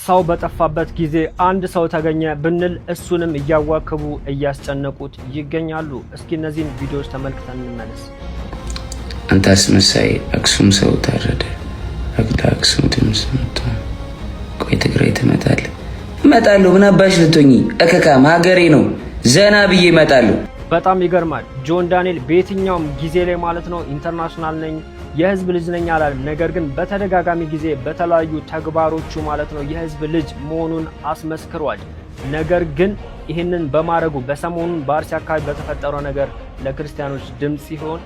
ሰው በጠፋበት ጊዜ አንድ ሰው ተገኘ ብንል እሱንም እያዋከቡ እያስጨነቁት ይገኛሉ። እስኪ እነዚህን ቪዲዮዎች ተመልክተን እንመለስ። አንተ አስመሳይ፣ አክሱም ሰው ታረደ። አክሱም ድምፅ መጥቶ ቆይ፣ ትግራይ ትመጣለህ? እመጣለሁ። ምን አባሽ ልትሆኚ? እከካም ሀገሬ ነው። ዘና ብዬ እመጣለሁ። በጣም ይገርማል። ጆን ዳንኤል በየትኛውም ጊዜ ላይ ማለት ነው international ነኝ፣ የህዝብ ልጅ ነኝ አላለም። ነገር ግን በተደጋጋሚ ጊዜ በተለያዩ ተግባሮቹ ማለት ነው የህዝብ ልጅ መሆኑን አስመስክሯል። ነገር ግን ይህንን በማድረጉ በሰሞኑን በአርሲ አካባቢ በተፈጠረው ነገር ለክርስቲያኖች ድምፅ ሲሆን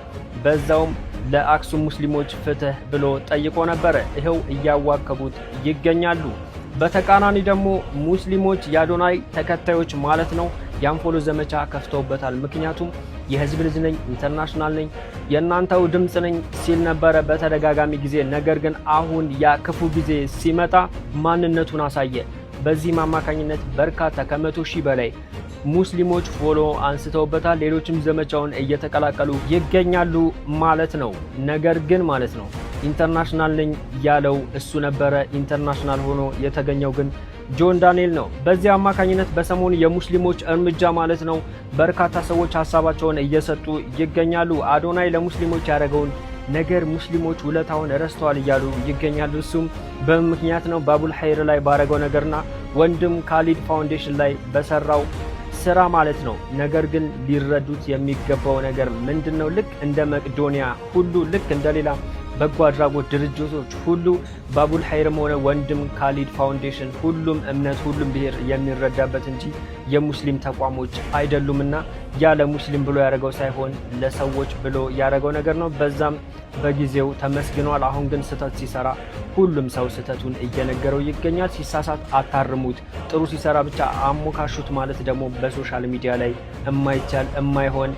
በዛውም ለአክሱም ሙስሊሞች ፍትህ ብሎ ጠይቆ ነበረ። ይኸው እያዋከቡት ይገኛሉ። በተቃራኒ ደግሞ ሙስሊሞች የአዶናይ ተከታዮች ማለት ነው የ unfollow ዘመቻ ከፍተውበታል። ምክንያቱም የህዝብ ልጅ ነኝ፣ international ነኝ፣ የእናንተው ድምፅ ነኝ ሲል ነበረ በተደጋጋሚ ጊዜ። ነገር ግን አሁን ያ ክፉ ጊዜ ሲመጣ ማንነቱን አሳየ። በዚህም አማካኝነት በርካታ ከ100,000 በላይ ሙስሊሞች follow አንስተውበታል። ሌሎችም ዘመቻውን እየተቀላቀሉ ይገኛሉ ማለት ነው። ነገር ግን ማለት ነው international ነኝ ያለው እሱ ነበረ። International ሆኖ የተገኘው ግን ጆን ዳንኤል ነው። በዚህ አማካኝነት በሰሞኑ የሙስሊሞች እርምጃ ማለት ነው በርካታ ሰዎች ሀሳባቸውን እየሰጡ ይገኛሉ። አዶናይ ለሙስሊሞች ያደረገውን ነገር ሙስሊሞች ውለታውን ረስተዋል እያሉ ይገኛሉ። እሱም በምን ምክንያት ነው? ባቡል ኸይር ላይ ባረገው ነገርና ወንድም ካሊድ ፋውንዴሽን ላይ በሰራው ስራ ማለት ነው። ነገር ግን ሊረዱት የሚገባው ነገር ምንድን ነው? ልክ እንደ መቅዶኒያ ሁሉ፣ ልክ እንደ ሌላ በጎ አድራጎት ድርጅቶች ሁሉ ባቡል ኸይርም ሆነ ወንድም ካሊድ ፋውንዴሽን ሁሉም እምነት፣ ሁሉም ብሔር የሚረዳበት እንጂ የሙስሊም ተቋሞች አይደሉምና ያ ለሙስሊም ብሎ ያደረገው ሳይሆን ለሰዎች ብሎ ያደረገው ነገር ነው። በዛም በጊዜው ተመስግኗል። አሁን ግን ስህተት ሲሰራ ሁሉም ሰው ስህተቱን እየነገረው ይገኛል። ሲሳሳት አታርሙት፣ ጥሩ ሲሰራ ብቻ አሞካሹት ማለት ደግሞ በ social media ላይ የማይቻል፣ የማይሆን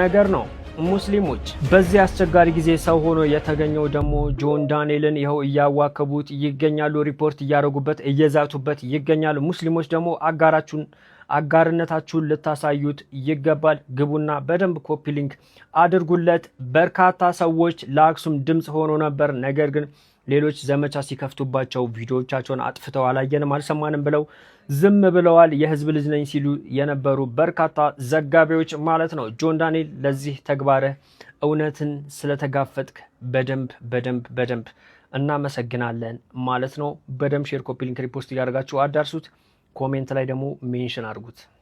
ነገር ነው። ሙስሊሞች በዚህ አስቸጋሪ ጊዜ ሰው ሆኖ የተገኘው ደግሞ ጆን ዳንኤልን ይኸው እያዋከቡት ይገኛሉ። ሪፖርት እያደረጉበት፣ እየዛቱበት ይገኛሉ። ሙስሊሞች ደግሞ አጋራችሁን አጋርነታችሁን ልታሳዩት ይገባል። ግቡና በደንብ copy link አድርጉለት። በርካታ ሰዎች ለአክሱም ድምፅ ሆኖ ነበር። ነገር ግን ሌሎች ዘመቻ ሲከፍቱባቸው ቪዲዮዎቻቸውን አጥፍተው አላየንም፣ አልሰማንም ብለው ዝም ብለዋል። የህዝብ ልጅ ነኝ ሲሉ የነበሩ በርካታ ዘጋቢዎች ማለት ነው። ጆን ዳንኤል፣ ለዚህ ተግባርህ እውነትን ስለተጋፈጥክ በደንብ በደንብ በደንብ እናመሰግናለን ማለት ነው። በደንብ share፣ copy link፣ repost እያደረጋችሁ አዳርሱት። Comment ላይ ደግሞ mention አድርጉት።